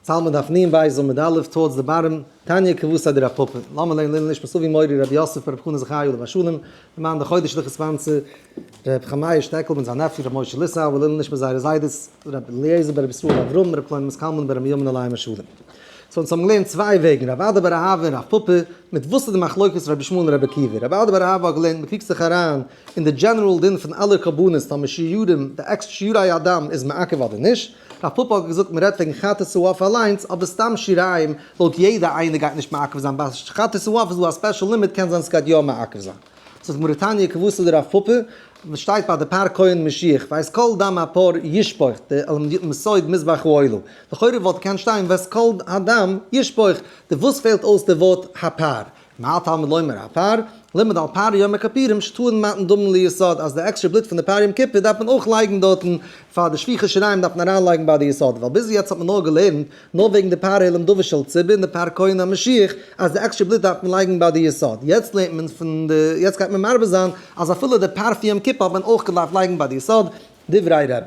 צלמא דף נ בית עמוד א' towards the bottom, תניא כוותיה דרב פפא, לאמיר לערנען לעילוי נשמת אבי מורי רבי יוסף ברב חנא זכרי' עליו השלום, למען די חודש לכ' ספאנסער, ר' חמיה שטעקל מיט זיין nephew ר' משה ליסאו, ולעילוי נשמת זייערע זיידעס ר' אליעזר בר' ישראל אברהם ר' קלונימוס קלמן בר' בנימין עליהם השלום. so אונז האבן געלערנט צוויי וועגן, רב אדא בר אהבה און רב פפא, מיט וואס איז די מחלוקת רבי ישמעאל און רבי עקיבא? רב אדא בר אהבה האט געלערנט מ'קריגט זיך אריין אין די general דין פון אלע קרבנות טאמער שיעורים, די עקסטרע שירי הדם איז מעכב אדער נישט, רב פפא האט געזאגט מ'רעדט וועגן חטאת העוף אליינס, אבער סתם שיריים לויט יעדע איינער גייט נישט מעכב זיין, ביי חטאת העוף איז דא א special לימיט קען זיין סגייט יא מעכב זיין. זאגט גמרא תניא כוותיה דרב פפא, וואס שטייט ביי די פר כהן משיח, ואת כל דם הפר ישפוך, די על מזבח העולה, לכאורה וואלט געקענט שטיין ואת כל הדם ישפוך, די וואס פעלט אויס די ווארט הפר? מה תלמוד לומר הפר? לימד על פר יום הכפורים שטעון מתן דמים ליסוד אז די עקסטרע בלוט פון די פר יום כיפור דארף מען אויך לייגן דארטן פאר די שפיכת שיריים דארף מען אריינלייגן ביי די יסוד ווייל ביז יעצט האט מען נאר געלערנט נאר וועגן די פר העלם דבר של ציבור און די פר כהן המשיח אז די עקסטרע בלוט דארף מען לייגן ביי די יסוד יעצט לערנט מען פון די יעצט גייט מען מרבה זיין אז אפילו די פר פון יום כיפור האט מען אויך געדארפט לייגן ביי די יסוד דברי רבי.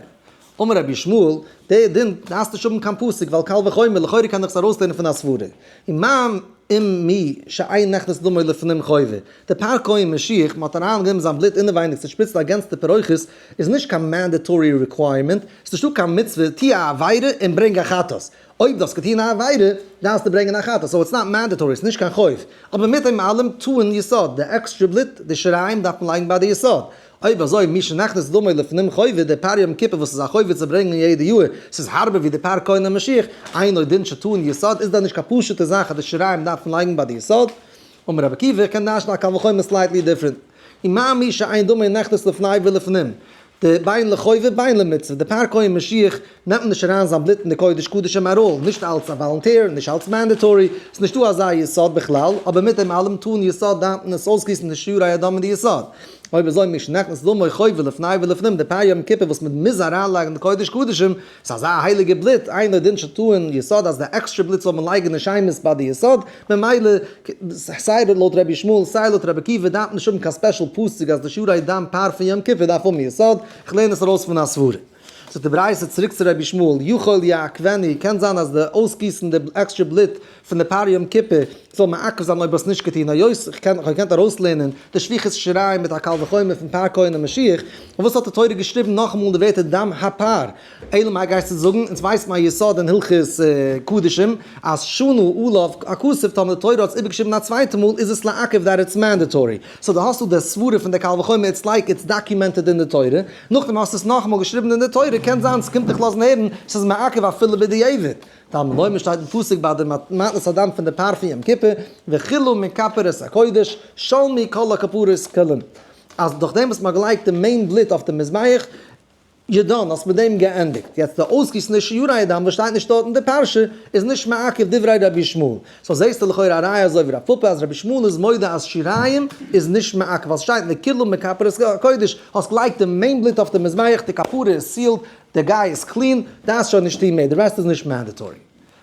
אמר רבי ישמעאל, דער דין דארפסט נישט האבן קיין פסוק ווייל קל וחומר, לכאורה קען איך עס ארויסלערנען פון א סברה. ומה אם מי שאין נכנס דמו לפנים חובה, דער פר כהן משיח, מען האט אריינגענומען זיין בלוט אינעווייניג צו שפריצן against די פרוכת, איז נישט קיין mandatory requirement, ס'איז נישטא קיין מצוה, טוה א עבירה און ברענג א חטאת. אויב דו האסט געטון א עבירה, דארפסטו ברענגען א חטאת, so it's not mandatory, ס'איז נישט קיין חוב. אבער מיט דעם אלעם טעון יסוד, די עקסטרע בלוט, די שיריים דארף מען לייגן ביי די יסוד. אויב אזוי מי שנכנס דמו לפנים חובה, דער פר יום כיפור וואס איז א חובה צו ברענגען יעדע יאהר, ס'איז הארבער ווי די פר כהן המשיח, אינו דין שטעון יסוד, איז דען נישט קיין פשוטע זאך אז די שיריים דארפן לייגן ביי די יסוד? אמר רבי עקיבא, קען דרש'ן א קל וחומר slightly different. ומה מי שאין דמו נכנס לפני ולפנים, די בין לחובה בין למצוה, די פר כהן משיח נעמט מען נישט אריין זיין בלוט אין די קודש קדשים אראל, נישט אלץ א volunteer, נישט אלץ mandatory, ס'איז נישטא אזא יסוד בכלל, אבער מיט דעם אלעם טעון יסוד דארף מען עס אויסגיסן די שירי הדם אין די יסוד. אויב אזוי משנכנס דמו חובה לפני ולפנים די פר יום כיפור וואס מען מוז אריינלייגן די קודש קדשים, ס'איז אזא הייליגע בלוט, אינו דין שטעון יסוד אז די עקסטרע בלוט זאל מען לייגן אין שמות ביי די יסוד, ממילא סיי לויט רבי ישמעאל סיי לויט רבי עקיבא דארף מען נישט האבן קיין special פסוק אז די שירי דם פר פון יום כיפור דארף האבן יסוד, כ'לערן עס ארויס פון א סברה. זאגט די ברייתא צוריק צו רבי ישמעאל, יכול יעכבנו, קען זיין אז די אויסגיסן די עקסטרע בלוט פון די פר יום כיפור זאל מעכב זיין אויב האסט נישט געטון, היות איך קען איך האב געקענט ארויסלערנען די שפיכת שיריים מיט א קל וחומר פון פר כהן און משיח, און וואס האט די תורה געשריבן נאכאמאל די ווערטער דם הפר? אלא מאי גייסטו זאגן, אונז ווייסט מען א יסוד אין הלכות קדשים אז שנה עליו הכתוב טאמער די תורה האט עס איבערגעשריבן א צווייטע מאל איז עס לעכב that it's mandatory, so דא האסטו די סברה פון די קל וחומר it's like it's documented אין די תורה, נאכדעם האסטו עס נאכאמאל געשריבן אין די תורה, קען זיין ס'קומט דיך לאזן הערן ס'איז מעכב אפילו בדיעבד. תלמוד לומר שטייט אין פסוק ביי די מתנת הדם פון די פר פון יום כיפור, וכלו מכפר את הקודש, שלמו כל הכפרות כולם. אז דורך דעם וואס מ'האט געלייגט די main בלוט אויף די מזבח, ידון, האסט מיט דעם געענדיגט. יעצט די אויסגיסן די שירי הדם וואס שטייט נישט דארט אין די פרשה איז נישט מעכב דברי רבי ישמעאל. so זעסטו לכאורה א ראיה אזוי ווי רב פפא אז רבי ישמעאל איז מודה אז שיריים איז נישט מעכב ווייל ס'שטייט וכלו מכפר את הקודש, האסט געלייגט די main בלוט אויף די מזבח, די כפרה איז sealed, די guy איז clean, דארפסט שוין נישט טון מער, די rest איז נישט mandatory.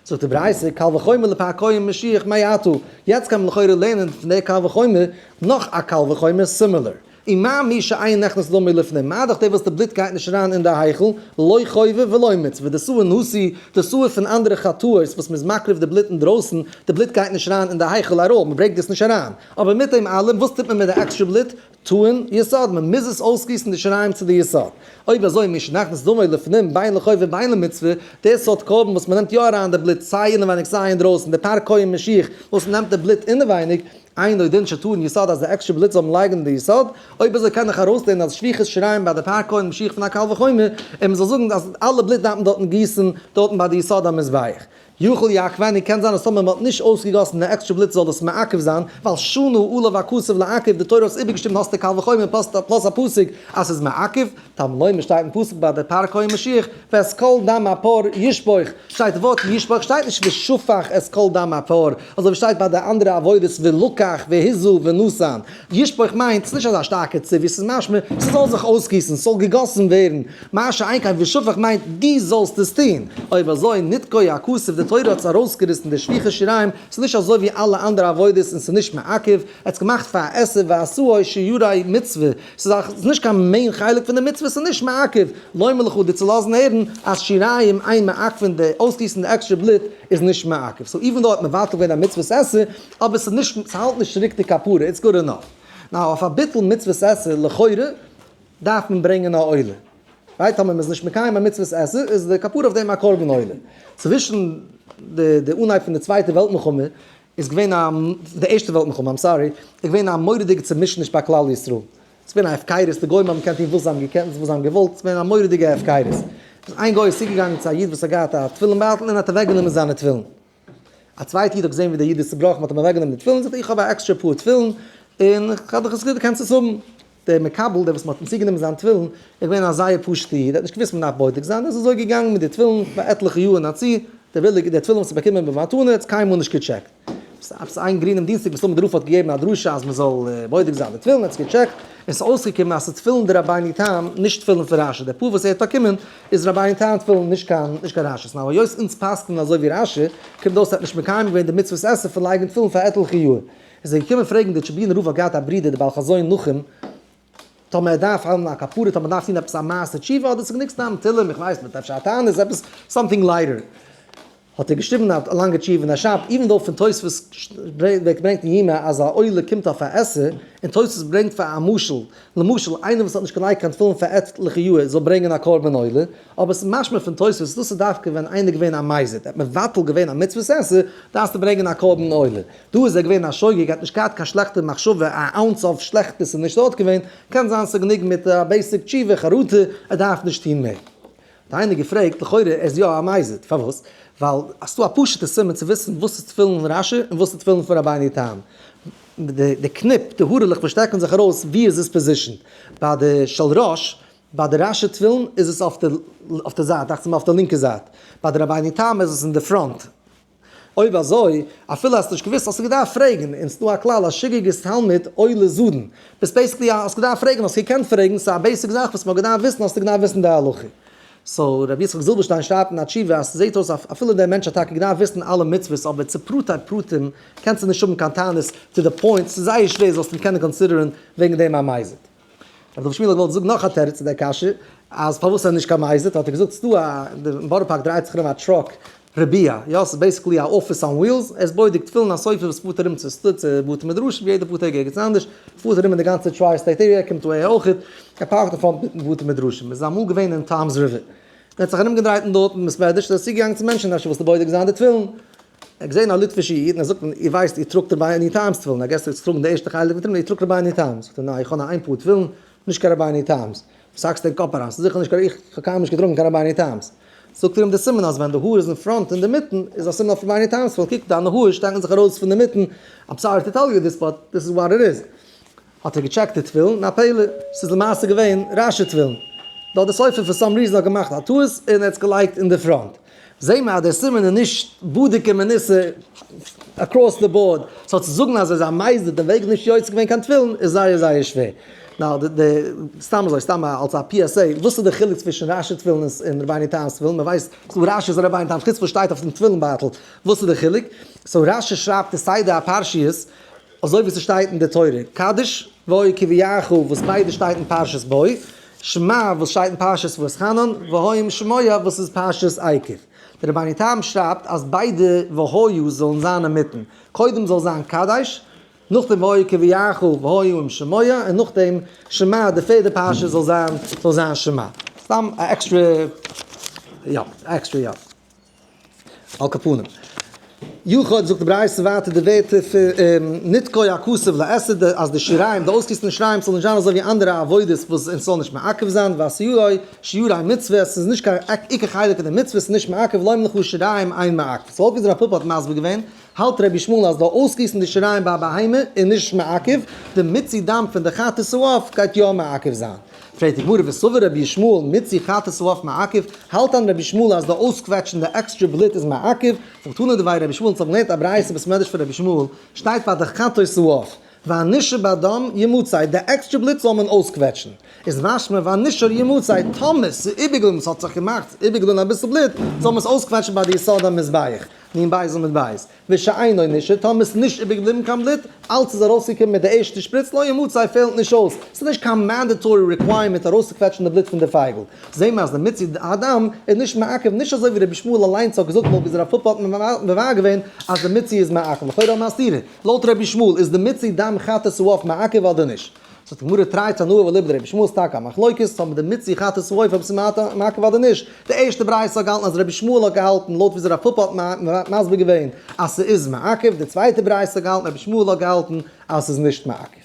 זאגט די ברייתא, קל וחומר לפר כהן משיח מעתה, יעצט קען מען לכאורה לערנען פון די קל וחומר נאך א קל וחומר similar. ומה מי שאין נכנס דמו לפנים, מה דאך דער וואס די בלוט גייט נישט אריין אין די היכל, לא חובה ולא מצוה, די שעיר נשיא, די שעיר פון אנדערע חטאות וואס מ'איז מקריב די בלוט אינדרויסן, די בלוט גייט נישט אריין אין די היכל אראל, מ'ברענגט דאס נישט אריין. אבער מיט דעם אלעם, וואס טוט מען מיט די עקסטרע בלוט? טעון יסוד, מען מוז עס אויסגיסן די שיריים צו די יסוד. אויב אזוי משנכנס דמו לפנים בין לחובה ובין למצוה, דער סארט קרבן וואס מען נעמט יא אריין די בלוט סיי אינעווייניג סיי אינדרויסן, די פר כהן משיח וואס מען נעמט די בלוט אינעווייניג, אינו דין שטעון יסוד אז די עקסטרע בלוט זאל מען לייגן אין די יסוד, אויב אזוי קען איך ארויסלערנען אז שפיכת שיריים ביי די פר כהן משיח פון א קל וחומר, און מען זאל זאגן אז אלע בלוט דארף מען דארטן גיסן דארטן ביי די יסוד המזבח. יכול יעכבנו קען זיין אז טאמער מען האט נישט אויסגעגאסן די עקסטרע בלוט זאל עס מעכב זיין, ווייל שנה עליו הכתוב לעכב, די תורה האט עס איבערגעשריבן האסטו קל וחומר plus א פסוק אז ס'איז מעכב, תלמוד לומר שטייט אין פסוק ביי די פר כהן משיח, ואת כל דם הפר ישפוך, שטייט די ווארט ישפוך שטייט נישט ושפך את כל דם הפר, אזוי ווי שטייט ביי די אנדערע עבודות ולקח. לקח והזה ונתן. ישפוך מיינט, ס'איז נישט אזא שטארקע ציווי, ס'איז משמע, ס'זאל זיך אויסגיסן, ס'זאל געגאסן ווערן. מה שאין כן ושפך מיינט, דו זאלסט עס טון. אויב אזוי, נתקו הכתוב, די תורה האט עס ארויסגעריסן די שפיכת שיריים, ס'איז נישט אזוי ווי אלע אנדערע עבודות און ס'איז נישט מעכב, ער האט עס געמאכט פאר א עשה ועשאו שיורי מצוה, ס'איז נישט קיין main חלק פון די מצוה, ס'איז נישט מעכב, לומר לך דיר צו לאזן הערן אז שיריים אין מעכבין די אויסגיסן די עקסטרע בלוט איז נישט מעכב, so even though האט מבטל געווען א מצוות עשה, אבער ס'איז נישט, ס'האלט נישט צוריק די כפרה, it's good enough. Now אויף א ביטול מצוות עשה לכאורה דארף מען ברענגען א עולה. Right טאמער מ'איז נישט מקיים א מצוות עשה איז די כפרה אויף דעם א קרבן עולה. צווישן די די אנהייב פון די צווייטע וועלט מלחמה איז געווען א, די ערשטע וועלט מלחמה, I'm sorry, איז געווען א מורא'דיגע צומישעניש ביי כלל ישראל. ס'איז געווען א הפקרות, די גוים האבן געקענט טון וואס זיי האבן געקענט וואס זיי האבן געוואלט, ס'איז געווען א מורא'דיגע הפקרות. איז איין גוי איז צוגעגאנגען צו א איד וואס האט געהאט א תפילין בייטל און האט אוועקגענומען זיינע תפילין. א צווייטע איד האט געזען ווי דער איד איז צובראכן, מ'האט אים אוועקגענומען די תפילין, זאגט ער איך האב א עקסטרע פאר תפילין, און איך האב דיך עס געזאגט דו קענסט עס האבן. דער מקבל, דער וואס מ'האט אים צוגענומען זיין תפילין, איז געווען א זייער פשוט'ער איד, ער האט נישט געוואוסט מ'דארף בודק זיין, ער איז אזוי געגאנגען מיט די תפילין פאר עטליכע יאר אין א צי, דער וויליגער, דער תפילין וואס ער האט באקומען במתנה, האט עס קיינמאל נישט געטשעקט. עפעס איין גרינעם דינסטאג וואס דער רב האט געגעבן א דרשה אז מ'זאל בודק זיין די תפילין, האט עס געטשעקט, און ס'איז אויסגעקומען אז ס'איז תפילין דרבינו תם, נישט תפילין פון רשי, דער פאר וואס ער האט באקומען איז רבינו תם תפילין, נישט קיין נישט קיין רשי'ס. Now היות אונז פסק'נען אזוי ווי רשי, קומט אויס ער האט נישט מקיים געווען די מצוות עשה פון לייגן תפילין פאר עטליכע יאר. איז ער געקומען פרעגן די טשעבינער רב האט געהאט א ברודער די בעל חזון נחום, טאמער ער דארף האבן א כפרה, טאמער דארף טון עפעס א מעשה תשובה, אדער ס'איז גענוג סתם תהלים, איך ווייס מיט אפשר א תענית, עפעס something lighter. האט ער געשריבן א לאנגע תשובה און ער שרייבט even though פון תוספות ווערט געברענגט אין יומא אז א עולה קומט אויף א עשה, און תוספות ברענגט פאר א משל, למשל איינער וואס האט נישט געלייגט קיין תפילין פאר עטליכע יאר זאל ברענגען א קרבן עולה, אבער ס'איז משמע פון תוספות דאס איז דווקא ווען איינער געווען א מזיד, ער האט מבטל געווען א מצוות עשה, דארפסטו ברענגען א קרבן עולה. דא איז ער געווען א שוגג, ער האט נישט געהאט קיין שלעכטע מחשבה, א ounce of שלעכטעס איז נישט דארט געווען, קען זיין ס'איז גענוג מיט א basic תשובה, חרטה, ער דארף נישט טון מער. האט איינער געפרעגט, לכאורה ער איז יא א מזיד, פארוואס? ווייל ס'דא א פשוטע סימן צו וויסן וואס איז תפילין פון רשי און וואס איז תפילין פון רבינו תם. די קניפ, די הארעלעך וואס שטעקן זיך ארויס, ווי איז עס positioned? ביי די של ראש, ביי די רשי תפילין איז עס אויף די זייט, דאכט זיך מיר אויף די לינקע זייט, ביי די רבינו תם איז עס אין די front. אויב אזוי, אפילו האסט נישט געוואוסט, האסטו געדארפט פרעגן, און ס'דא א כלל אז שוגג איז תלמוד אוי לזדון. ביסט basically א, האסט געדארפט פרעגן, האסט געקענט פרעגן, ס'איז א basic זאך וואס מ'האט געדארפט וויסן, האסטו געדארפט וויסן די הלכה. So רבי יצחק זילבערשטיין שרייבט אין א תשובה אז ס'זעט אויס אפילו דער מענטש האט טאקע געדארפט וויסן אלע מצוות אבער צו פרטי פרטים קענסטו נישט האבן קיין טענות to the point, ס'איז זייער שווער זאלסט אים קענען consider ן וועגן דעם א מזיד. רבי דוד שמואל האט געוואלט זאגן נאך א תירוץ צו דער קשיא, אז פארוואס איז ער נישט קיין מזיד, האט ער געזאגט ס'דא א, אין בארא פארק דרייט זיך ארום א truck רביה, יא ס'איז basically א office on wheels, ער איז בודק תפילין א סופר וואס פארט ארום צו צו בתי מדרשים יעדע פאר טעג ערגעץ אנדערש, פארט ארום אין די גאנצע tri-state area, קומט אהער אויכעט, ער פארקט אין front מיטן בתי מדרשים, איז אמאל געווען אין טאמס ריווער, ער האט זיך ארום געדרייט אין דארטן בית מדרש, איז ער צוגעגאנגען צו מענטשן אפשר ווילסטו בודק זיין די תפילין, ער האט געזען א ליטווישע איד און ער זאגט אים, איר ווייסט איר טראגט רבינו תם'ס תפילין, I guess ער האט געטראגן די ערשטע חלק פון תפילין, איר טראגט רבינו תם'ס, זאגט ער ניין איך האב נאר איין פאר תפילין, נישט קיין רבינו תם'ס, וואס האקסטו אין קאפ אריין, ס'איז זיכער נישט קיין, איך האב קיינמאל נישט געטראגן קיין רבינו תם'ס, זאגט ער אים די סימן אז ווען די האר איז אין front אינדערמיטן איז א סימן אויף רבינו תם'ס תפילין, קוק דיינע האר שטעקן זיך ארויס פון דערמיטן, I'm sorry to tell you this but this is what it is. האט ער געטשעקט די תפילין, און א פלא, ס'איז למעשה געווען רשי תפילין. דארט די סופר for some reason האט געמאכט א טעות און ער האט עס געלייגט אין די front. זעהן מיר אז דער סימן איז נישט בדוק ומנוסה across the board, so צו זאגן אז ער איז א מזיד און וועגן נישט יוצא געווען קיין תפילין איז זייער זייער שווער. Now די די סתם אזוי סתם אלס א PSA, וואס איז די חילוק צווישן רשי תפילין און רבינו תם'ס תפילין? מען ווייסט ס'דא רשי און רבינו תם חוץ וואס שטייט אויפן תפילין בייטל, וואס איז די חילוק? So רשי שרייבט די סדר הפרשיות אזוי ווי ס'שטייט אין די תורה, קדש והיה כי יביאך וואס ביידע שטייט אין פרשת בא, שמע וואס שטייט אין פרשת ואתחנן, והיה אם שמוע וואס איז פרשת עקב. דער רבינו תם שרייבט אז ביידע והיו זאלן זיין אינמיטן, קודם זאל זיין קדש, נאכדעם והיה כי יביאך והיה אם שמוע, און נאכדעם שמע, די פערדע פרשה זאל זיין זאל זיין שמע. סתם א עקסטרע יא, עקסטרע יא. על כל פנים. יחוד זאגט די ברייתא ווייטער די ווערטער פון נתקו הכתוב לעשה אז די שיריים, די אויסגיסן די שיריים זאל נישט זיין אזוי ווי אנדערע עבודות וואס אונז זאל נישט מעכב זיין, ועשאו שירי מצוה, עס איז נישט קיין עיקר חלק פון די מצוה, עס איז נישט מעכב, לומר לך שיריים אין מעכב. סאו לויט ווי רב פפא האט מסביר געווען, האלט רבי ישמעאל אז די אויסגיסן די שיריים ביי א בהמה איז נישט מעכב, די מיצוי דם פון די חטאת העוף גייט יא מעכב זיין. פרעגט די גמרא וסבר רבי ישמעאל מיצוי חטאת העוף מעכב, האלט דען רבי ישמעאל אז די אויסקוועטשן די עקסטרע בלוט איז מעכב? זאגט תנא דבי רבי ישמעאל, אונז האבן געלערנט א ברייתא בית מדרש פון רבי ישמעאל, שטייט ביי די חטאת העוף, והנשאר בדם ימוצא, די עקסטרע בלוט זאל מען אויסקוועטשן, איז משמע והנשאר ימוצא, טאמער ס'איז איבערגעבליבן, ס'האט זיך געמאכט איבערגעבליבן אביסל בלוט, זאל מען עס אויסקוועטשן ביי די יסוד המזבח, נ בית עמוד בית. ושאינו נשאר, טאמער ס'איז נישט איבערגעבליבן קיין בלוט, אלץ איז ארויסגעקומען מיט די ערשטע שפריץ, לא ימוצא פעלט נישט אויס, ס'איז נישט קיין mandatory requirement ארויסצוקוועטשן די בלוט פון די פייגל. זעהן מיר אז די מיצוי הדם איז נישט מעכב, נישט אזוי ווי רבי ישמעאל אליינס האט געזאגט לויט ווי רב פפא האט מבאר געווען אז די מיצוי איז מעכב, לכאורה האבן מיר א סתירה, לויט רבי ישמעאל איז די מיצוי דם חטאת העוף מעכב אדער נישט? זאגט די גמרא תרי תנאי ואליבא דרבי ישמעאל איז טאקע א מחלוקת אבער די מיצוי חטאת העוף אויב ס'איז מעכב אדער נישט, די ערשטע ברייתא האט געהאלטן אז רבי ישמעאל האט געהאלטן לויט וויאזוי רב פפא האט מסביר געווען אז ס'איז מעכב, די צווייטע ברייתא האט געהאלטן רבי ישמעאל האט געהאלטן אז ס'איז נישט מעכב.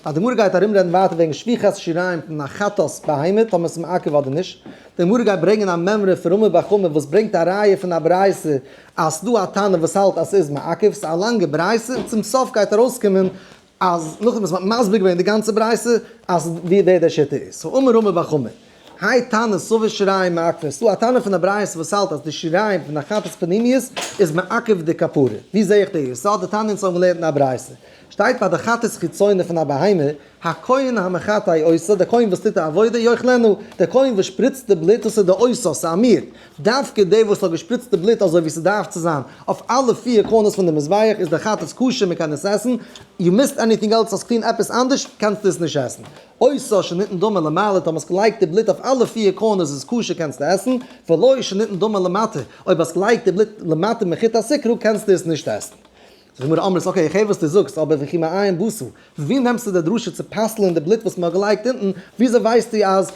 אז די גמרא גייט ארומרעדן ווייטער וועגן שפיכת שיריים פון א חטאת בהמה טאמער ס'איז מעכב אדער נישט, די גמרא גייט ברענגען א מימרא פון רמי בר חמא וואס ברענגט א ראיה פון א ברייתא אז ס'דא א תנא וואס האלט אז ס'איז מעכב, ס'איז א לאנגע ברייתא און צום סוף גייט ארויסקומען אז נאכדעם וואס מ'האט מסביר געווען די גאנצע ברייתא אז ווי ווער דער שיטה איז. סאו אמר רמי בר חמא, האי תנא סבר שיריים מעכבא, ס'דא א תנא פון א ברייתא וואס האלט אז די שיריים פון א חטאת פנימיות איז מעכב די כפרה. ווי זעה איך די יסוד? דתניא אונז האבן געלערנט אין א ברייתא שטייט ביי די חטאת חיצונה פון א בהמה, הכהן המחטא אותה, דער כהן וואס טוט די עבודה, יאכלנה, דער כהן וואס שפריצט די בלוט, דאס איז די אותה, ס'איז א מיעוט, דווקא דער וואס האט געשפריצט די בלוט אזוי ווי ס'דארף צו זיין, אויף אלע פיר corners פון די מזבח איז די חטאת כשר מ'קען עס עסן, you missed anything else האסט געטון עפעס אנדערש קענסטו עס נישט עסן. אותה שניתן דמה למעלה טאמער האסט געלייגט די בלוט אויף אלע פיר corners איז כשר קענסטו עסן, ולא שניתן דמה למטה אויב האסט געלייגט די בלוט למטה מחוט הסיקרא קענסטו עס נישט עסן. זאגט די גמרא אמרת okay איך הער וואס דו זאגסט אבער וכי מאין באת, ווי נעמסטו די דרשה צו פסל'ען די בלוט וואס מען האט געלייגט אונטן, וויאזוי ווייסטו אז,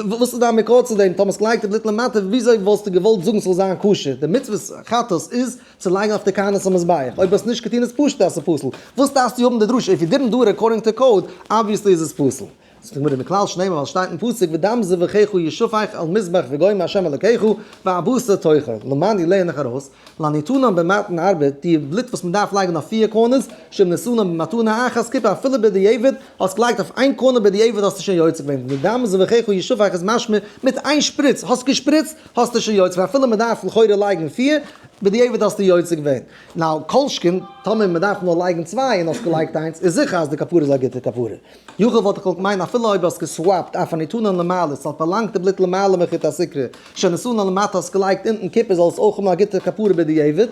וואס איז דיין מקור צו דעם, טאמער האסט געלייגט די בלוט למטה וויאזוי וואלסטו געוואלט זאגן ס'זאל זיין כשר, די מצוות חטאת איז צו לייגן אויף די corners המזבח, אויב האסט נישט געטון איז פשוט אז ס'איז פסול, וואס דארפסטו האבן די דרשה, if you didn't do it according to code, obviously איז עס פסול. זאגט די גמרא מכלל שנאמר ווייל שטייט אין פסוק ודם זבחיך ישפך על מזבח וגומר ה' אלקיך והבשר תאכל למאן לערן איך ארויס לנתנם במתן הרבה די בלוט וואס מען דארף לייגן אויף פיר corners שאם נתנם במתנה אחת כיפר אפילו בדיעבד האסט געלייגט אויף איין corner בדיעבד האסטו שוין יוצא געווען ודם זבחיך ישפך איז משמע מיט איין שפריץ האסט געשפריצט האסטו שוין יוצא געווען אפילו מען דארף לכאורה לייגן פיר בדיעבד האסטו יוצא געווען. now כל שכן טאמער מען דארף נאר לייגן צוויי און האסט געלייגט איינס איז זיכער אז די כפרה איז א גוטע כפרה. יכול וואלט איך געוואלט מיינען אפילו אויב האסט גע swap ט אף הנתנן למעלה ס'האט באלאנגט די בלוט למעלה מחוט הסיקרא שנתנן למטה האסט געלייגט אונטן כיפר זאל עס אויך האבן א גוטע כפרה בדיעבד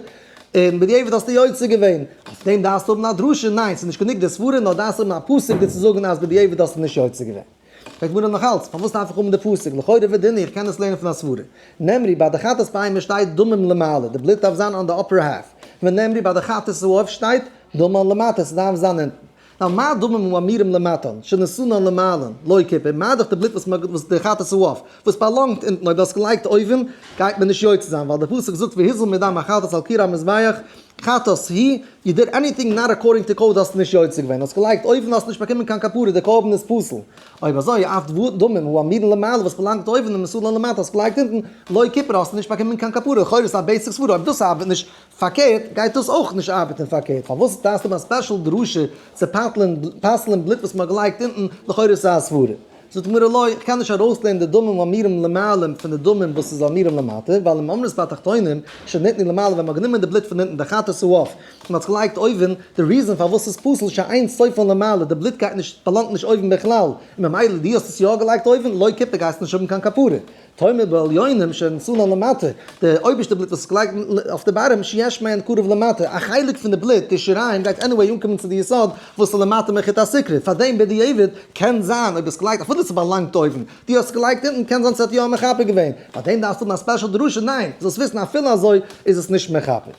און בדיעבד האסטו יוצא געווען. אויף דעם דארפסטו האבן א דרשה? ניין ס'איז נישט גענוג די סברה נאר דארפסט האבן א פסוק דיר צו זאגן אז בדיעבד האסטו נישט יוצא געווען. פרעגט גמרא נאך אלץ פארוואס דארף איך האבן די פסוק לכאורה ודין איך קען עס לערנען פון א סברה נאמרו ביי די חטאת בהמה שטייט דמים למעלה די בלוט דארף זיין on the upper half ונאמרו ביי די חטאת העוף שטייט דמן למטה ס'דארף זיין אונטן. ווייל מה דמים האמורים למטה, שנתנן למעלה, לא כיפר, מה דאך די בלוט וואס מען וואס די חטאת העוף, וואס באלאנגט אונטן אויב דו האסט געלייגט אויבן, גייט מען נישט יוצא זיין, ווייל די פסוק זאגט והזיל מדם החטאת על קיר המזבח, חטאת היא, you did anything not according to code האסטו נישט יוצא געווען, האסט געלייגט אויבן האסטו נישט באקומען קיין כפרה, די קרבן איז פסול. אויב אזוי, אף דמים האמורים למעלה וואס באלאנגט אויבן און נתנן למטה האסט געלייגט אונטן, לא כיפר האסטו נישט באקומען קיין כפרה, לכאורה איז א basic סברא אויב דאס ארבעט נישט, פארקערט גייט דאס אויך נישט ארבעטען פארקערט, פארוואס דארפסטו האבן א special דרשה צו פסל'ען בלוט וואס מ'האט געלייגט אונטן, לכאורה איז עס א סברה. זאגט די גמרא לא, איך קען נישט ארויסלערנען די דמים האמורים למעלה פון די דמים וואס איז האמורים למטה, ווייל אם אמרת בתחתונים שניתנו למעלה ווען מ'האט גענומען די בלוט פון אונטן די חטאת העוף און מ'האט עס געלייגט אויבן, די reason פארוואס ס'איז פסול שאין סופן למעלה, די בלוט גייט נישט באלאנגט נישט אויבן בכלל, און ממילא דו האסט עס יא געלייגט אויבן, לא כיפר גייסטו נישט האבן קיין כפרה. תאמר בעליונים שנתנן למטה, די אויבערשטע בלוט וואס איז געלייגט אויף די bottom שיש מהן קרוב למטה, א חלק פון די בלוט, די שיריים, גייט anyway אנקומען צו די יסוד וואס איז למטה מחוט הסיקרא, פארדעם בדיעבד קען זיין אויב האסט געלייגט אפילו ס'באלאנגט אויבן, דו האסט געלייגט אונטן קען זיין ס'האט יא מכפר געווען, פארדעם דארפסטו האבן א special דרשה, ניין, זאלסט וויסן אפילו אזוי איז עס נישט מכפר.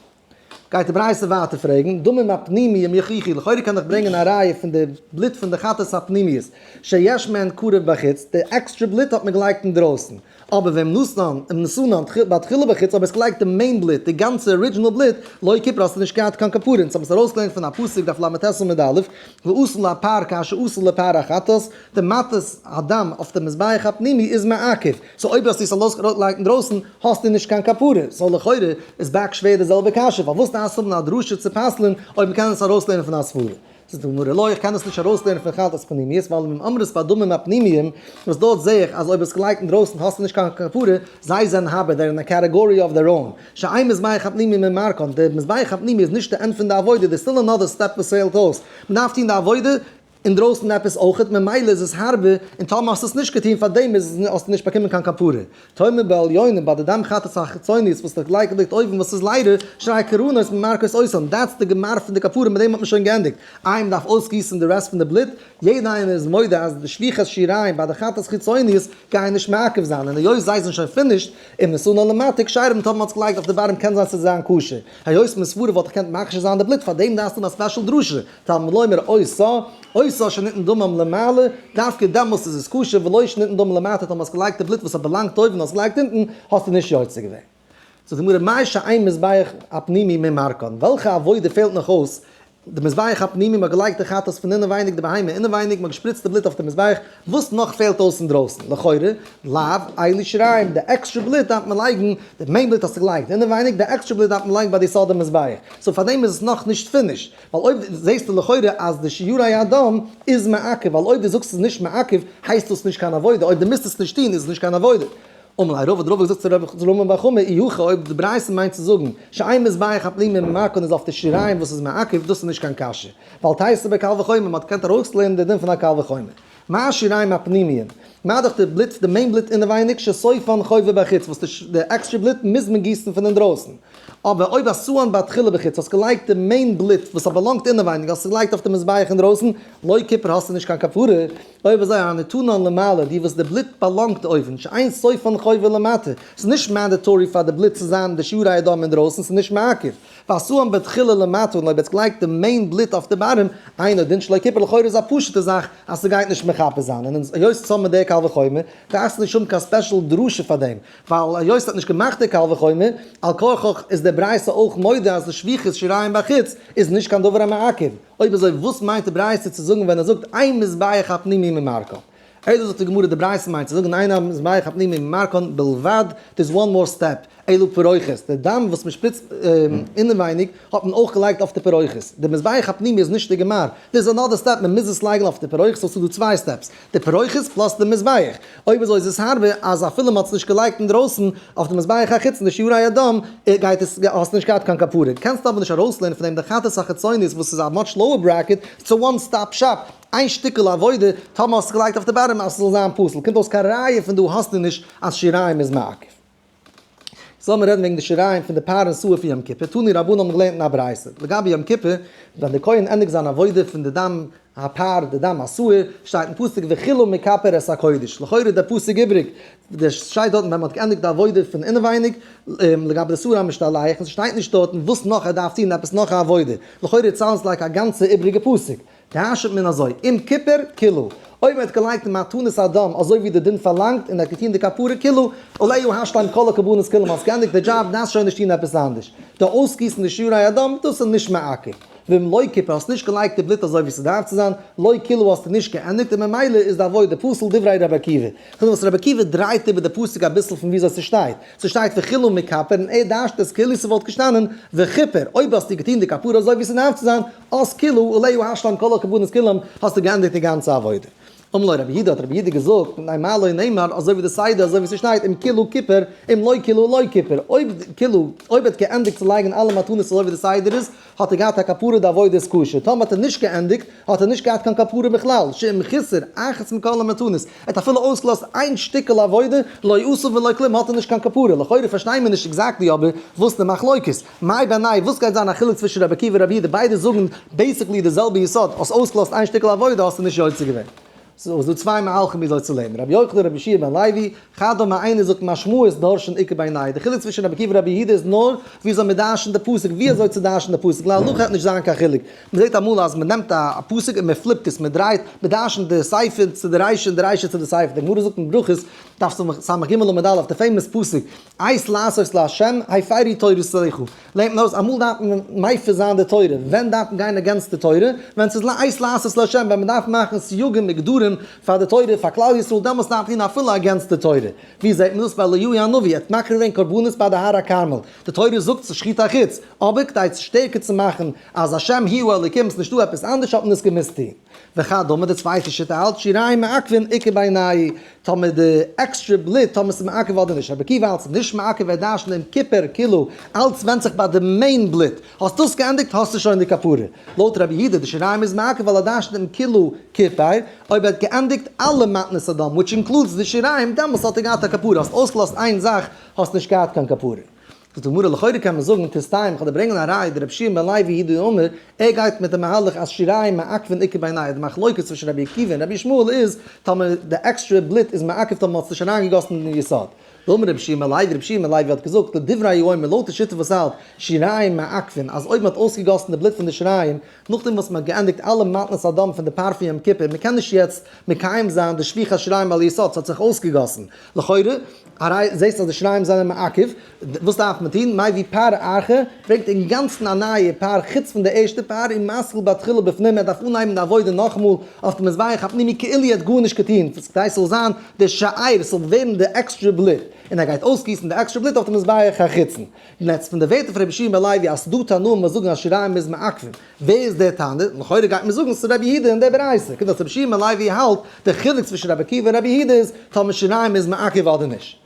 גייט די ברייתא ווייטער פרעגן, דמים הפנימיים יוכיחו, לכאורה קען איך ברענגען א ראיה פון די בלוט פון די חטאת הפנימיות, שיש מהן קרוב בחוץ, די עקסטרע בלוט האט מען געלייגט אינדרויסן, אבער ואם נתנן, אם נתנן בתחילה בחוץ, אויב האסט געלייגט די main בלוט, די גאנצע original בלוט, לא כיפר האסטו נישט געהאט קיין כפרה, אונז האבן עס ארויסגעלערנט פון א פסוק דף לט עמוד א', ועשו לפר כאשר עשו לפר החטאת, די מתת הדם אויף די מזבח הפנימי איז מעכב, so אויב האסטו עס ארויסגעלייגט אינדרויסן האסטו נישט קיין כפרה, so לכאורה איז back שווער די זעלבע קשיא, פארוואס דארפסטו האבן א דרשה צו פסל'ן אויב מ'קען עס ארויסלערנען פון א סברה? זאגט די גמרא לא, איך קען עס נישט ארויסלערנען פון חטאת פנימיות, ווייל אם אמרת בדמים הפנימיים, וואס דארט זעה איך אז אויב האסט געלייגט אינדרויסן האסטו נישט קיין כפרה, זיי זענען הארבער, they're in a category of their own. שאין מזבח הפנימי ממרקן, די מזבח הפנימי איז נישט די end פון די עבודה, there's still another step וואס פעלט אויס, מ'דארף טון די עבודה אינדרויסן עפעס אויכעט, ממילא איז עס הארבער, און טאמער האסטו עס נישט געטון פארדעם איז עס האסטו נישט באקומען קיין כפרה. תאמר בעליונים ביי די דם חטאת החיצונית וואס די גלייך ליגט אויבן וואס איז ליידער שירי קרנות ממרקות אותן, that's די גמר פון די כפרה מיט דעם האט מען שוין געענדיגט, איי מ'דארף אויסגיסן די רעסט פון די בלוט, יעדע איינער איז מודה אז די שפיכת שיריים ביי די חטאת חיצונית גייען נישט מעכב זיין, און היות זיי זענען שוין finished, און נתנן למטה כשרים טאמער מ'האט עס געלייגט אויף די bottom קען זיין ס'זאל זיין כשר, היות מסברה וואלט איך געקענט מכשיר זיין די בלוט פארדעם דארפסטו האבן א special דרשה, תלמוד לומר אותה, אותה שניתן דמם למעלה, דווקא דעמאלסט איז עס כשר, ולא שניתן דמם למטה טאמער האסט געלייגט די בלוט וואס האט באלאנגט אויבן האסט געלייגט אונטן, האסטו נישט יוצא געווען. זאגט די גמרא מאי שאין מזבח הפנימי ממרקן, וועלכע עבודה פעלט נאך אויס די מזבח הפנימי, מ'האט געלייגט די חטאת פון אינעווייניג די בהמה אינעווייניג, מ'האט געשפריצט די בלוט אויף די מזבח, וואס נאך פעלט אויס אינדרויסן? לכאורה, לאו אלו שיריים, די עקסטרע בלוט דארף מען לייגן, די main בלוט האסטו געלייגט אינעווייניג, די עקסטרע בלוט דארף מען לייגן ביי די יסוד המזבח, so פארדעם איז עס נאך נישט finished, ווייל אויב זעסטו לכאורה אז די שיורי הדם איז מעכב, ווייל אויב דו זאגסט ס'איז נישט מעכב, הייסט דאס נישט קיין עבודה, אויב דו מוזט עס נישט טון איז עס נישט קיין עבודה. אמר ליה רבא, האט רבא געזאגט צו רמי בר חמא, אי הכי אויב די ברייתא מיינט צו זאגן שאין מזבח הפנימי ממרקן איז אויף די שיריים וואס איז מעכב, דאס איז נישט קיין קשיא, ווייל תיתי בקל וחומר, מען האט געקענט ארויסלערנען די דין פון א קל וחומר. מה שיריים הפנימיים? מה דאך די בלוט, די main בלוט אינעווייניג, שסופן חובה בחוץ, וואס די עקסטרע בלוט מוז מען גיסן פון אינדרויסן. אבער אויב עשאן בתחילה בחוץ, האסט געלייגט די main בלוט וואס האט באלאנגט אינעווייניג, האסטו געלייגט אויף די מזבח אינדרויסן, לא כיפר האסטו נישט קיין כפרה. אויב אזוי הניתנן למעלה, די וואס די בלוט באלאנגט אויבן, שאין סופן חובה למטה, ס'איז נישט mandatory פאר די בלוט צו זיין די שירי הדם אינדרויסן, ס'איז נישט מעכב. ועשאן בתחילה למטה און אויב האסט געלייגט די main בלוט אויף די bottom, אינו דין שלא כיפר לכאורה איז א פשוטע זאך אז ס'גייט נישט מכפר זיין, און היות ס'האט מיט די קל וחומר, דארפסטו נישט האבן קיין special דרשה פאר דעם, ווייל היות ס'האט נישט געמאכט די קל וחומר, על כרחך איז די ברייתא אויך מודה אז די שפיכת שיריים בחוץ איז נישט קיין דבר המעכב, אויב אזוי וואס מיינט די ברייתא צו זאגן ווען ער זאגט אין מזבח הפנימי ממרקן? אלא זאגט די גמרא די ברייתא מיינט צו זאגן אין מזבח הפנימי ממרקן בלבד, there's one more step, אלו פרוכת, די דם וואס מען שפריצט אינעווייניג האט מען אויך געלייגט אויף די פרוכת, די מזבח הפנימי איז נישט די גמר, there's another step מען מוז עס לייגן אויף די פרוכת, so ס'איז דא צוויי steps, די פרוכת plus די מזבח, אויב אזוי איז עס הארבער אז אפילו מען האט עס נישט געלייגט אינדרויסן אויף די מזבח החיצון די שירי הדם גייט עס האסט נישט געהאט קיין כפרה, קענסט אבער נישט ארויסלערנען פון דעם די חטאת החיצונית וואס איז א much lower bracket, it's a one stop shop, איין שטיקל עבודה, טאמער האסטו געלייגט אויף די bottom אז ס'זאל זיין פסול, קומט אויס קיין ראיה פון דא האסטו נישט אז שיריים איז מעכב. זאל מען רעדן וועגן די שיריים פון די פר און שעיר פון יום כיפור, תנו רבנן האבן געלערנט אין א ברייתא, לגבי יום כיפור, ווען דער כהן ענדיגט זיין עבודה פון די דם הפר, די דם השעיר, שטייט אין פסוק וכילה מכפר את הקודש, לכאורה איז דער פסוק איבריג, דער שטייט דארטן ווען מען האט געענדיגט די עבודה פון אינעווייניג, לגבי די שעיר המשתלח, און ס'שטייט נישט דארטן וואס נאך ער דארף טון, עפעס נאך א עבודה, לכאורה it sounds like א גאנצע איבריגע פסוק. דרש'נט מען אזוי, אם כיפר כילו, אויב מען האט געלייגט מתנות הדם אזוי ווי די דין פארלאנגט און ער האט געטון די כפרה כילו, עליה השלם כל הקרבנות כולם, האסט געענדיגט די דזשאב דארפסט שוין נישט טון עפעס אנדערש. די אויסגיסן די שירי הדם, דאס איז נישט מעכב. ואם לא כיפר, האסט נישט געלייגט די בלוט אזוי ווי ס'דארף צו זיין, לא כילו האסטו נישט געענדיגט און ממילא איז די עבודה פסול דברי רבי עקיבא. כ'זאג וואס רבי עקיבא דרייט איבער די פסוק אביסל פון וויאזוי ס'שטייט. ס'שטייט וכילו מכפר און ער דרש'ט עס כאילו ס'וואלט געשטאנען וכיפר. אויב האסטו געטון די כפרה אזוי ווי ס'דארף צו זיין, אז כילו עליה השלם כל הקרבנות כולם, האסטו געענדיגט די גאנצע עבודה. אמר לו רבי יהודה, האט רבי יהודה געזאגט, מפני מה לא נאמר, אזוי ווי די סדר, אזוי ווי ס'שטייט, אם כילו כיפר, אם לא כילו לא כיפר, אויב כילו, אויב ער האט געענדיגט צו לייגן אלע מתנות אזוי ווי די סדר איז, האט ער געהאט א כפרה די עבודה איז כשר, טאמער האט ער נישט געענדיגט, האט ער נישט געהאט קיין כפרה בכלל, שאם חיסר אחת מכל המתנות, ער האט אפילו אויסגעלאזט איין שטיקל עבודה, לא עשה ולא כלום, האט ער נישט קיין כפרה, לכאורה פארשטייען מיר נישט exactly אבער וואס די מחלוקת. מאי בינייהו, וואס גייט זיין א חילוק צווישן רבי עקיבא און רבי יהודה, ביידע זאגן basically די זעלבע יסוד, האסט אויסגעלאזט איין שטיקל עבודה האסטו נישט יוצא געווען. סאו איז דא צוויי מהלכים וויאזוי צו לערנען, רבי יוחנן רבי יהושע בן לוי, חד אמר איינער זאגט משמעות דורשין איכא בינייהו, די חילוק צווישן רבי עקיבא און רבי יהודה איז נאר וויאזוי מען דרש'נט די פסוק, ווי אזוי צו דרש'נען די פסוק, להלכה וועט נישט זיין קיין חילוק, מען זעט אמאל אז מען נעמט א פסוק און מען פליפט עס, מען דרייט, מען דרש'נט די סיפא צו די רישא און די רישא צו די סיפא, די גמרא זאגט אין ברכות. דף סג עמוד א', די famous פסוק, עת לעשות לה' הפרו תורתך, לערנט מען אויס אמאל דארף מען מפר זיין די תורה, ווען דארף מען גיין against די תורה? ווען ס'איז עת לעשות לה', ווען מ'דארף מאכן סייגים וגדרים פאר די תורה פאר כלל ישראל, דעמאלטס דארף מען טון אפילו against די תורה. ווי זעט מען דאס ביי אליהו הנביא, ער האט מקריב געווען קרבנות ביי די הר הכרמל, די תורה זאגט ס'איז שחוטי חוץ, אבער כדי צו שטערקער צו מאכן אז השם הוא האלוקים, ס'איז נישטא עפעס אנדערש האט מען עס געמוזט טון. וכדומה די צווייטע שיטה האלט שיריים מעכבין איכא בינייהו, טאמער די עקסטרע בלוט טאמער ס'איז מעכב אדער נישט, רבי עקיבא האלט ס'איז נישט מעכב ער דרש'נט דעם כיפר כאילו אלץ ווענדט זיך ביי די main בלוט, האסט דאס געענדיגט האסטו שוין די כפרה, לויט רבי יהודה די שיריים איז מעכב ווייל ער דרש'נט דעם כאילו כיפר, אויב ער האט געענדיגט אלע מתנות הדם which includes די שיריים דעמאלס האט ער געהאט א כפרה, האסט אויסגעלאזט איין זאך האסט נישט געהאט קיין כפרה. זאגט די גמרא לכאורה קען מען זאגן תסתיים כ'וועל דיר ברענגען א ראי' דרבי יהושע בן לוי הוא דאמר ער גייט מיט די מהלך אז שיריים מעכבין איכא בינייהו די מחלוקת צווישן רבי עקיבא און רבי ישמעאל איז טאמער די עקסטרע בלוט איז מעכב טאמער מ'האט עס נישט אריינגעגאסן אין די יסוד דאמר רבי יהושע בן לוי רבי יהושע בן לוי האט געזאגט לדברי האומר לויט די שיטה וואס האלט שיריים מעכבין אז אויב מ'האט אויסגעגאסן די בלוט פון די שיריים נאכדעם וואס מ'האט געענדיגט אלע מתנות הדם פון די פר פון יום כיפור מ'קען נישט יעצט מקיים זיין די שפיכת שיריים על היסוד ס'האט זיך אויסגעגאסן לכאורה הרי זעסט אז די שיריים זענען מעכב, וואס דארף מען טון? מביא פר אחר, ברענגט אינגאנצן א נייע פר חוץ פון די ערשטע פר, ומתחיל בתחילה בפנים, ער דארף אנהייבן די עבודה נאכאמאל אויף די מזבח הפנימי כאילו ער האט גארנישט געטון, כדי ס'זאל זיין די שאור, ס'זאל ווערן די עקסטרע בלוט, און ער גייט אויסגיסן די עקסטרע בלוט אויף די מזבח החיצון. יעצט פון די ווערטער פון רבי יהושע בן לוי אז ס'דא תנאים וואס זאגן אז שיריים איז מעכבים, ווער איז דער תנא? לכאורה גייט מען זאגן ס'איז רבי יהודה אין דער ברייתא, קומט אויס רבי יהושע בן לוי האלט די חילוק צווישן רבי עקיבא און רבי יהודה איז טאמער שיריים איז מעכב אדער נישט.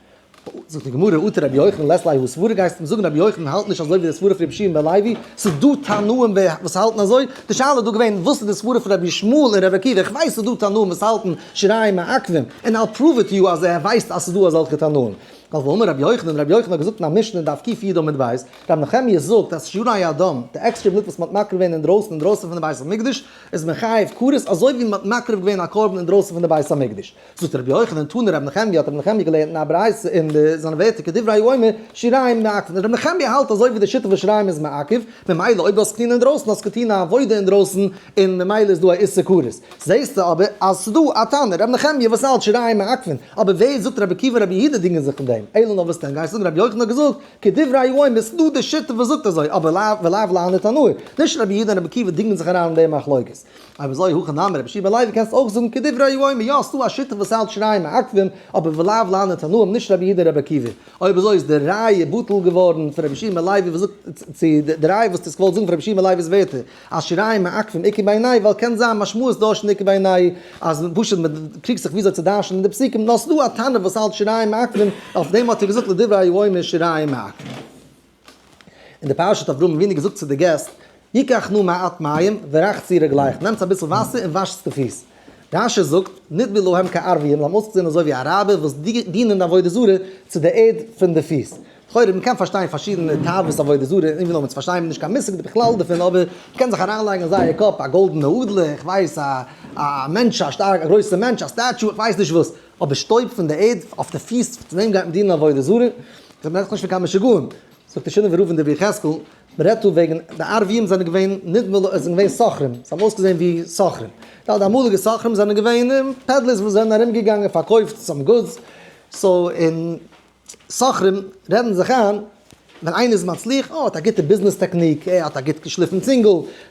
זאגט די גמרא, אטו רבי יוחנן לית ליה הא סברא, גייסט אים זאגן רבי יוחנן האלט נישט אזוי ווי די סברא פון רבי יהושע בן לוי, ס'איז דא תנאים וואס האלטן אזוי, די שאלה איז דא געווען וואס איז די סברא פון רבי ישמעאל און רבי עקיבא, איך ווייס ס'איז דא תנאים וואס האלטן שיריים מעכבים, און I'll prove it to you אז ער ווייסט אז ס'איז דא אזעלכע תנאים. ווייל ואמר רבי יוחנן, רבי יוחנן האט געזאגט אין א משנה אין דף קי"א עמוד ב', רבי נחמיה זאגט אז שירי הדם, די עקסטרע בלוט וואס מען האט מקריב געווען אינדרויסן אינדרויסן פון די בית המקדש, איז מחייב כרת אזוי ווי מען האט מקריב געווען א קרבן אינדרויסן פון די בית המקדש. זאגט רבי יוחנן, תנא רבי נחמיה, האט רבי נחמיה געלערנט אין א ברייתא אין די זיינע ווערטער כדברי האומר, שיריים מעכבין. רבי נחמיה האלט אזוי ווי די שיטה פון שיריים איז מעכב, ממילא אויב דו האסט געטון אינדרויסן האסט געטון א עבודה אינדרויסן און ממילא איז דא א איסור כרת. זעסטו אבער אז ס'דא א תנא רבי נחמיה וואס האלט שיריים מעכבין, אבער ווער זאגט רבי עקיבא און רבי יהודה דינגען זיך אין דעם, אלא נאר וואס דען גייסט זאגן רבי יוחנן האט געזאגט כדברי האומר ס'דא די שיטה וואס זאגט אזוי אבער לאו ולאו להני תנאי, נישט רבי יהודה און רבי עקיבא דינגען זיך אריין אין די מחלוקת. אויב אזוי הכא נמי רבי יהושע בן לוי קענסטו אויך זאגן כדברי האומר יא ס'דא א שיטה וואס האלט שיריים מעכבין אבער ולאו להני תנאים נישט רבי יהודה און רבי עקיבא. אויב אזוי איז די ראיה בטל געווארן פון רבי יהושע בן לוי וואס זאגט צו די ראיה וואס דו האסט געוואלט זאגן פון רבי יהושע בן לוי'ס ווערטער אז שיריים מעכבים איכא בינייהו ווייל קען זיין משמעות דורשין איכא בינייהו אז פשוט מען קריגט זיך וויאזוי צו דרש'נען אין די פסוקים נאר ס'דא א תנא וואס האלט שיריים מעכבים אויף דעם האט ער געזאגט לדברי האומר שיריים מעכבים. אין די פרשה האט אברהם אבינו געזאגט צו די געסט יקח נא מעט מים ורחצו רגליכם, נעמטס אביסל וואסער און וואשטס די פיס. רש"י זאגט, נדמו להם כערביים, זיי האבן אויסגעזען אזוי ווי אראבער וואס דינען עבודה זרה צו די ערד פון די פיס. לכאורה, מען קען פארשטיין פארשידענע תאוות עבודה זרה, even though אונז פארשטייען נישט קיין מושג בכלל דערפון, אבער מען קען זיך אריינלייגן אין זייער קאפ א גאלדענע אדלער, איך ווייס, א א מענטש, א שטארק, א גרויסע מענטש, א statue, איך ווייס נישט וואס. אבער שטויב פון די ערד אויף די פיס, צו דעם גייט מען דינען עבודה זרה? מען רעדט נישט פון קיין משוגעים. זאגט דער שינאווער רב אין דברי יחזקאל, מען רעדט דא וועגן די ערביים זענען געווען נדמה לו, עס זענען געווען סוחרים, זיי האבן אויסגעזען ווי סוחרים. די אמאליגע סוחרים זענען געווען peddlers וואס זענען ארום געגאנגען פארקויפט some goods, so און סוחרים רעדן זיך איין, ווען איינער איז מצליח, אה, האט א גוטע ביזנעס technique, ער האט א גוט געשליפן צינגל,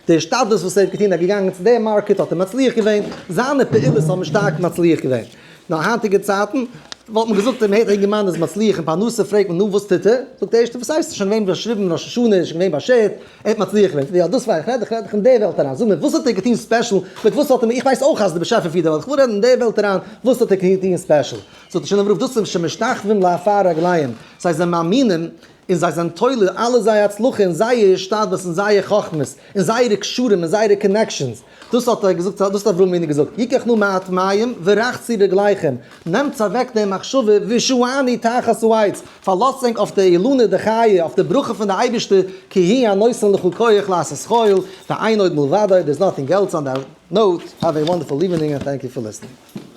די השתדלות וואס ער האט געטון, ער איז געגאנגען צו די market האט ער מצליח געווען, זיינע פעולות האבן שטארק מצליח געווען. נאר היינטיגע צייטן וואלט מען געזאגט מען הערט א אינגערמאן איז מצליח אין פרנסה פרעגט מען נו וואס טוט ער? זאגט ער ערשטע וואס הייסט ס'איז שוין געווען באשריבן ראש השנה איז שוין געווען באשערט ער האט מצליח געווען יא דאס ווייס איך רעד איך רעד איך אין די וועלט אריין זאג מיר וואס האט ער געטון special מיט וואס האט ער איך ווייס אויך אז די באשעפער פירט די וועלט איך וויל רעדן אין די וועלט אריין וואס האט ער געטון special זאגט דער שינאווער רב דאס איז שמשתחווים לעפר רגליהם זיי זענען מאמינים און זיי זענען תולה אלע זייער הצלחה אין זייער השתדלות און זייער חכמות און זייערע קשרים און זייערע connections דאס האט ער געזאגט, דאס האט אברהם אבינו געזאגט, יקח נא מעט מים ורחצו רגליכם, נעמטס אוועק די מחשבה, והשענו תחת העץ, פארלאזטס ענק אויף די אילנא דחיי, אויף די ברכה פון די אייבערשטער, כי הוא הנותן לך כח לעשות חיל, ואין עוד מלבדו, there is nothing else on that note, have a wonderful evening and thank you for listening.